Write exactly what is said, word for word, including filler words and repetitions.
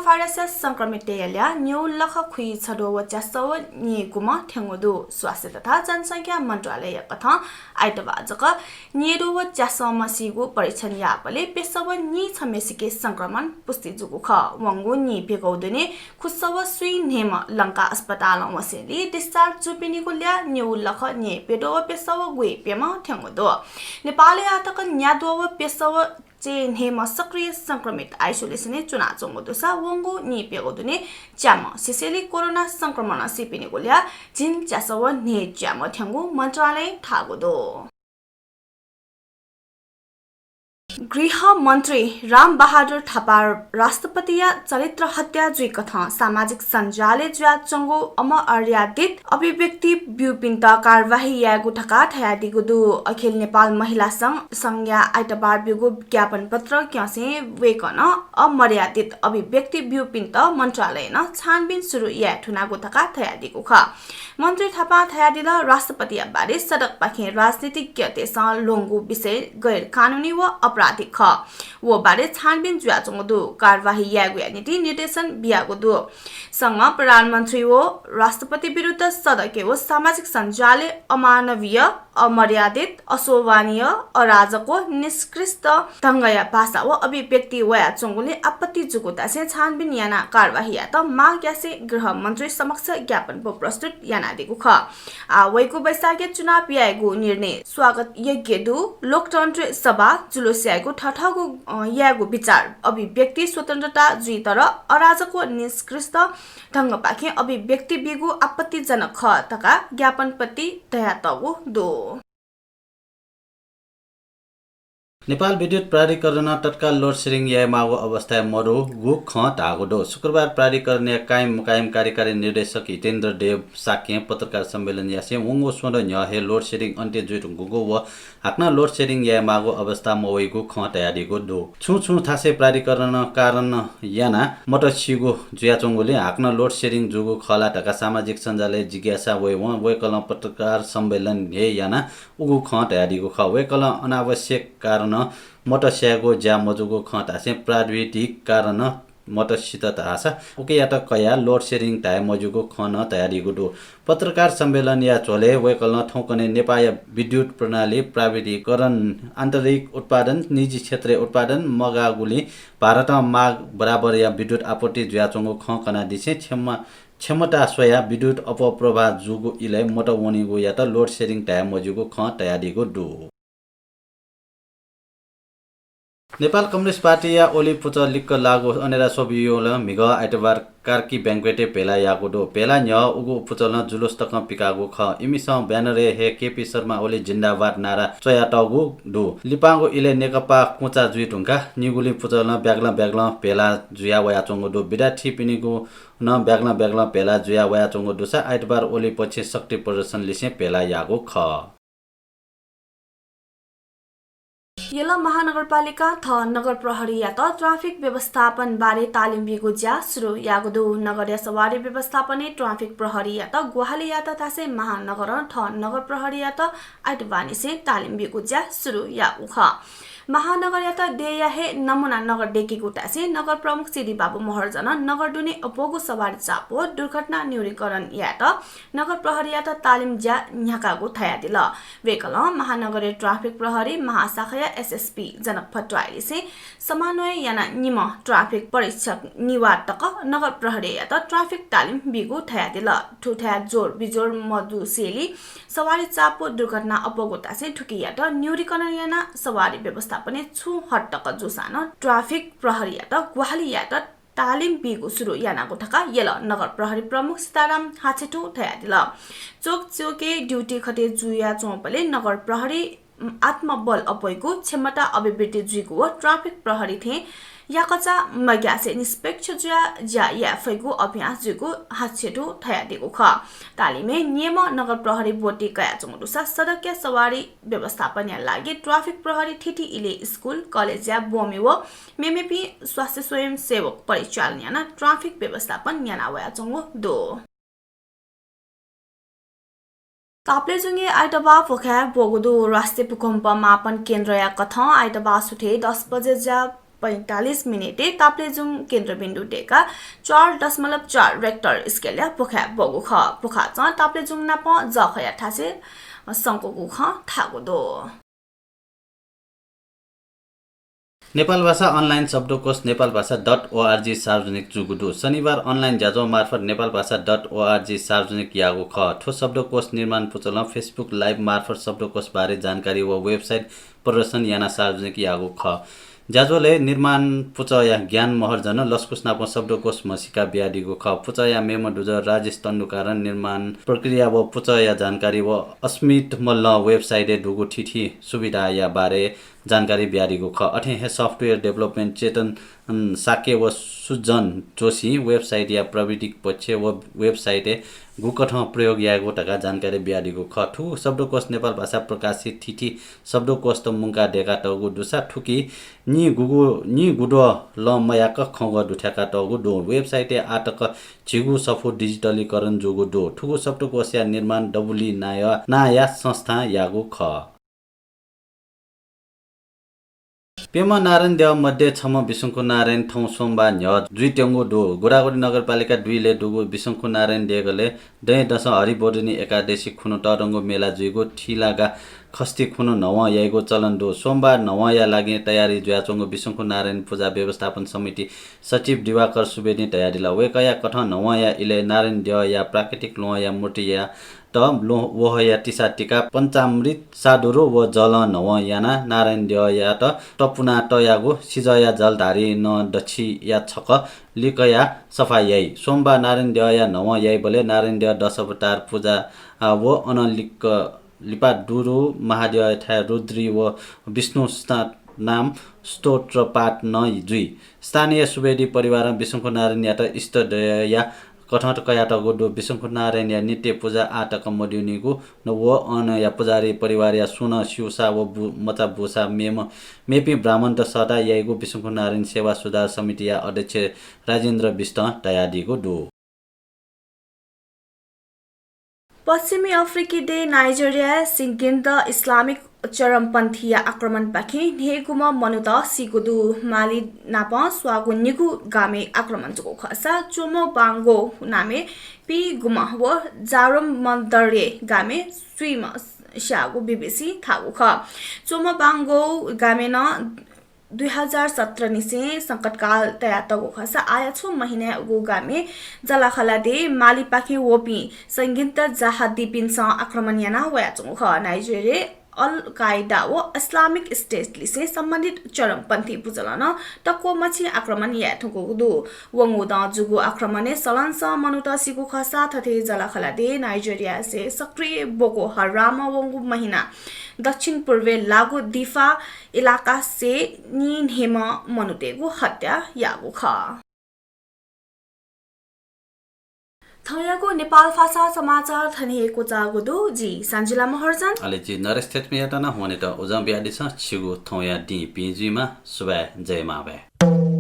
भाइरसया संक्रमिततय्‌या ल्याः न्यू लख खुइछद्वः व च्यासः व न्यय्‌गुम्ह थ्यंगु दु। स्वास्थ्य तथा जनसंख्या मन्त्रालयया कथं आइतबाः जक न्यय्‌द्वः व च्यासःम्ह सीगु परीक्षण याःबलय् प्यसः व नीछम्हेसिके संक्रमण पुष्टि जूगु खः। वंगु नीप्यघौ दुने खुसः व स्वीन्हय्‌म्ह लंका अस्पतालं वसेंलि discharge जूपिनिगु ल्याः न्यू लख न्यय्‌प्यद्वः व प्यसः व ग्वय्‌प्यम्ह थ्यंगु दु। नेपालय् आःतक न्याद्वः व प्यसः व च्यय्‌न्हय्‌म्ह सक्रिय संक्रमित isolation-य् च्वनाच्वंगु दुसा वंगु नीप्यघौ दुने च्याम्ह सिसेंलि कोरोना संक्रमणं सीपिनिगु ल्याः झिंच्यासः व न्हय्‌च्याम्ह थ्यंगु मन्त्रालयं धाःगु दु। गृहमन्त्री रामबहादुर थापा राष्ट्रपतिया चरित्र हत्या जुइकथं सामाजिक सञ्जालय् जुयाच्वंगु अमर्यादित अभिव्यक्ति ब्यूपिन्त कारवाही यायेगु धकाः धयादीगु दु। अखिल नेपाल महिला संघ संघया आइतबार ब्यूगु ज्ञापन पत्र क्यंसें वय्‌कलं अमर्यादित अभिव्यक्ति ब्यूपिन्त मन्त्रालयनं छानबिन सुरु याये धुनागु धकाः धयादीगु खः। मन्त्री थापां धयादिल, राष्ट्रपतिया बारे सडकपाखें राजनीतिज्ञतय्‌सं ल्वंगु विषय गैर कानुनी व आपराधिक खः। व बारे छानबिन जुयाच्वंगु दु। कारवाही यायेगुया निंतिं निर्देशन बियागु दु। संघं प्रधानमन्त्री व राष्ट्रपति विरुद्ध सडकय् व सामाजिक सञ्जालय् अमानवीय, अमर्यादित, अशोभनीय, अराजक व निकृष्ट ढंगया भाषा व अभिव्यक्ति वयाच्वंगुलिं आपत्ति जूगु धासें छानबिन यानाः कारवाही यायेत माग यासें गृहमन्त्री समक्ष ज्ञापन पत्र प्रस्तुत यानादीगु खः। आः वइगु वैशाखय् चुनाव यायेगु निर्णय स्वागत योग्य दु। लोकतन्त्र सभा जुलुस यायेगु थथःगु, अ, यायेगु विचार अभिव्यक्ति स्वतन्त्रता जुइ, तर अराजक व निकृष्ट ढंगपाखें अभिव्यक्ति बीगु आपत्तिजनक खः धकाः ज्ञापन पत्रय् धयातःगु दु। नेपाल विद्युत प्राधिकरणं तत्काल load shedding यायेमाःगु अवस्थाय् मदुगु खँ धाःगु दु। शुक्रबार प्राधिकरणया कायम मुकायम कार्यकारी निर्देशक हितेन्द्र देव शाक्यं पत्रकार सम्मेलन यासें वंगु स्वदँ न्ह्यः हे load shedding अन्त्य जुइधुंकूगु व हाकनं load shedding यायेमाःगु अवस्था मवइगु खँ धयादीगु दु। छुं छुं थासय् प्राधिकरणं कारण यानाः मत सीगु जुयाच्वंगुलिं हाकनं load shedding जूगु खः ला धकाः सामाजिक सञ्जालय् जिज्ञासा वयेवं वय्‌कलं पत्रकार सम्मेलन हे यानाः उगु खँ धयादीगु खः। वय्‌कलं अनावश्यक कारणं मत स्यायेगु ज्या मजूगु खँ धासें प्राविधिक कारणं मत सित धाःसा उकियात कयाः load shedding धाये मज्यूगु खँ नं धयादीगु दु। पत्रकार सम्मेलनया झ्वलय् वय्‌कलं थौंकन्हय् नेपाःया विद्युत प्रणाली प्राविधिकीकरण आन्तरिक उत्पादन निजी क्षेत्रय् उत्पादन मगाःगुलिं भारतं माग बराबरया विद्युत आपूर्ति जुयाच्वंगु खँ कनादिसें क्षम-, क्षमता स्वयाः विद्युत अपव्यय जूगु इलय् मत वनीगुयात load shedding धाये मज्यूगु खँ धयादीगु दु। नेपाल कम्युनिस्ट पार्टीया ओली पुचः लिक्क लाःगु अनेरा स्वबियुलं म्हिगः आइतबार कार्की banquet-य् भेला याःगु दु। भेला न्ह्यः उगु पुचलं जुलुस तकं पिकाःगु खः। इमिसं banner-य् हे केपी शर्मा ओली जिन्दाबाद नारा च्वयातःगु दु। लिपांगु इलय् नेकपा कुँचा जुइ धुंकाः निगुलिं पुचलं ब्यागलं ब्यागलं भेला जुया वयाच्वंगु दु। विद्यार्थीपिनिगु नं ब्यागलं ब्यागलं भेला जुया वयाच्वंगु दुसा आइतबार ओलीपक्षं शक्ति प्रदर्शन लिसें भेला याःगु खः। यल महानगरपालिकां थः नगर प्रहरीयात traffic व्यवस्थापन बारे तालिम बीगु ज्या सुरु याःगु दु। नगरया सवारी व्यवस्थापनय् traffic प्रहरीयात ग्वाहालि यायेत धासें महानगरं थः नगर प्रहरीयात आइतबारनिसें तालिम बीगु ज्या सुरु याःगु खः। महानगरयात देय्‌या हे नमुना नगर दयेकीगु धासें नगर प्रमुख सिद्धिबाबु महर्जनं नगर दुने अप्वःगु सवारी चाप व दुर्घटना न्यूनीकरण यायेत नगर प्रहरीयात तालिम ज्या न्ह्याकागु धयादिल। वय्‌कलं महानगरीय traffic प्रहरी महाशाखाया SSP जनक भट्टराईलिसें समन्वय यानाः निम्ह traffic परीक्षक निवाः तक नगर प्रहरीयात traffic तालिम बीगु धयादिल। थुथाय् जोर बिजोर मजुसेंलि सवारी चाप व दुर्घटना अप्वःगु धासें थुकियात न्यूनीकरण यानाः सवारी व्यवस्थापनय् छुं हद तक जूसां नं traffic प्रहरीयात ग्वाहालि यायेत तालिम बीगु सुरु यानागु धकाः यल नगर प्रहरी प्रमुख सीताराम हाच्छेटुं धयादिल। चोकचोकय् duty खटे जुयाच्वंबलय् नगर प्रहरी आत्मबल अप्वइगु, क्षमता अभिवृद्धि जुइगु व traffic प्रहरी थें याकःचा मग्यासे निष्पक्ष जुयाः ज्या याये फइगु अभ्यास जुइगु हाच्छेटुं धयादीगु खः। तालिमय् निम्ह नगर प्रहरी ब्वति कयाच्वंगु दुसा सडकया सवारी व्यवस्थापनया लागि traffic प्रहरी थीथी इलय् स्कुल, कलेजया ब्वमि व मेमेपिं स्वास्थ्य स्वयंसेवक परिचालन यानाः traffic व्यवस्थापन याना वयाच्वंगु दु। ताप्लेजुङय् आइतबाः भ्वखाय् ब्वःगु दु। राष्ट्रिय भूकम्प मापन केन्द्रया कथं आइतबाः सुथय् दस बजे ज्या पैंतालिस मिनेटय् ताप्लेजुङ केन्द्रबिन्दु दयेकाः चार दशमलव चार रेक्टर स्केलया भुखाय् ब्वःगु खः। भुखाचं ताप्लेजुङ नाप जःखया थासय् संकूगु खँ धाःगु दु। नेपालभाषा अनलाइन शब्दकोश नेपालभाषा डट ओआरजी सार्वजनिक जूगु दु। शनिबार अनलाइन ज्याझ्वः मार्फत नेपालभाषा डट ओआरजी सार्वजनिक याःगु खः। थ्व शब्दकोश निर्माण पुचलं Facebook लाइभ मार्फत शब्दकोश बारे जानकारी व वेबसाइट प्रदर्शन यानाः सार्वजनिक याःगु खः। ज्याझ्वलय् निर्माण पुचःया ज्ञान महर्जनं लसकुस नाप शब्दकोश म्हसीका बियादीगु खः। पुचःया मेम्ह दुजः राजेश तण्डुकारं निर्माण प्रक्रिया व पुचःया जानकारी व अस्मित मल्लं वेबसाइटय् दुगु थीथी सुविधाया बारे जानकारी बियादीगु खः। अथे हे सफ्टवेयर डेभलपमेन्ट चेतन, अन, शाक्य व सुजन जोशीं वेबसाइटया प्राविधिक पक्ष व वेबसाइटय् गुकथं प्रयोग यायेगु धकाः जानकारी बियादीगु खः। थुगु शब्दकोश नेपालभाषा प्रकाशित थीथी शब्दकोशत मुंकाः दयेकातःगु दुसा थुकी नीगू नीगुद्वः लं मयाक खँग्वः दुथ्याकातःगु दु। वेबसाइटय् आःतक झिगू सफू डिजिटलीकरण जूगु दु। थुगु शब्दकोशया निर्माण दबुली नायः नांया संस्थां याःगु खः। प्यम्ह नारायणद्यः मध्ये छम्ह विशुंखु नारायण थौं सोमबार न्ह्यः जुइत्यंगु दु। गोदावरी नगरपालिका दुईलय् दुगु विशुंखु नारायण देगलय् दँय्‌दसं हरिबोधिनी एकादशी खुन्हु तःधंगु मेला जुइगु थिलागा खस्ती खुन्हु न्हवं याइगु चलन दु। सोमबार न्हवंया लागि तयारी जुयाच्वंगु विशुंखु नारायण पुजा व्यवस्थापन समिति सचिव दिवाकर सुवेदीं धयादिल। वय्‌कःया कथं न्हवंया इलय् नारायणद्यःया प्राकृतिक ल्वहंया मूर्तिया त ल्वहंया तिसा तिकाः पञ्चामृत, सादुरु व जलं न्हवं यानाः नारायणद्यःयात तपुना तयागु सिजःया जलधारी नं दच्छिया छकः लिकयाः सफा याइ। सोमबार नारायणद्यःया न्हवं याइबलय् नारायणद्यः दशावतार पुजा, आ, व अन लिक लिपा दुरु महाद्यःथाय् रुद्री व विष्णु स्ना-, नाम स्तोत्र पाठ नं जुइ। स्थानीय सुवेदी परिवारं विशुंखु नारायणयात इष्टद्यःया कथं कयातःगु दु। विशुंखु नारायणया नित्य पुजा आःतक मदुनिगु न व अनया पुजारी परिवारया सुं नं स्यूसा व बु-, मचा बूसा मेम्ह, मेपिं ब्राह्मणत सःताः याइगु विशुंखु नारायण सेवा सुधार समितिया अध्यक्ष राजेन्द्र बिष्टं धयादीगु दु। पश्चिमी अफ्रिकी देश नाइजेरियाय् संदिग्ध इस्लामिक चरमपन्थीया आक्रमणपाखें न्हय्‌गुम्ह मनूत सीगु दु। माली नाप स्वाःगु निगू गामय् आक्रमण जूगु खःसा च्वमोबाङ्गो नामय् पीगुम्ह व जारोमदरे गामय् स्वीम्ह स्याःगु बीबीसीं धाःगु खः। च्वमोबाङ्गो गामय् नं दुई हजार सत्र निसें संकटकाल तयातःगु खःसा आःया छुं महिनाय् उगु गामय् जःलाखःला देय् मालीपाखें वःपिं संदिग्ध जिहादीपिन्सं आक्रमण याना वयाच्वंगु खः। नाइजेरियाय् अल कायदा व इस्लामिक स्टेट लिसें सम्बन्धित चरमपन्थी पुचलं नं तक्वमछि आक्रमण याये धुंकूगु दु। वंगु दँ जूगु आक्रमणय् सलंसं मनूत सीगु खःसा थथे जःलाखःला देय् नाइजेरियाय् सक्रिय बोको हराम वंगु महिना दक्षिण पूर्वय् लाःगु दिफा इलाकाय् नीन्हय्‌म्ह मनूतय्‌गु हत्या याःगु खः। थौंयागु नेपाल भाषा समाचार थन हे क्वचाःगु दु। जि सञ्जिला महर्जन। अले जि नरेश थेत्मियात नं वनेत उजं बियादिसँ। छिगु थौंया दिं पिं जुइमा। सुभाय्, जय मांभाय्।